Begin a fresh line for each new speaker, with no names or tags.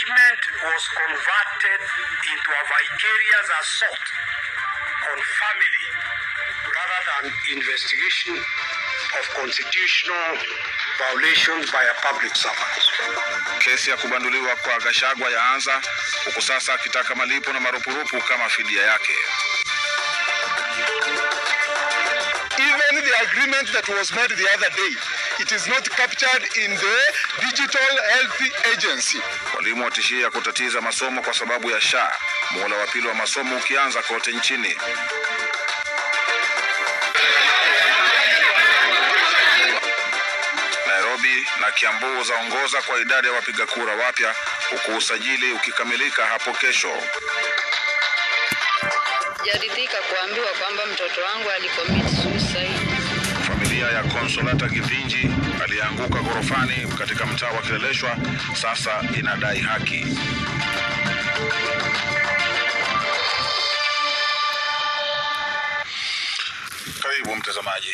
Impeachment was converted into a vicarious assault on family rather than investigation of constitutional violations by a public servant.
Kesi ya kubanduliwa kwa Gachagua yaanza huku sasa akitaka malipo na marupurupu kama fidia yake.
Even the agreement that was made the other day, it is not captured in the Digital Health Agency.
Walimu watishia kutatiza masomo kwa sababu ya SHA, muhula wa pili wa masomo ukianza kote nchini. Nairobi na Kiambu zaongoza kwa idadi ya wapiga kura wapya huku usajili ukikamilika hapo kesho.
Sijaridhika kuambiwa kwamba mtoto wangu alicommit suicide.
Familia ya Consolata Githinji aliyeanguka ghorofani katika mtaa wa Kileleshwa sasa inadai haki. Karibu mtazamaji.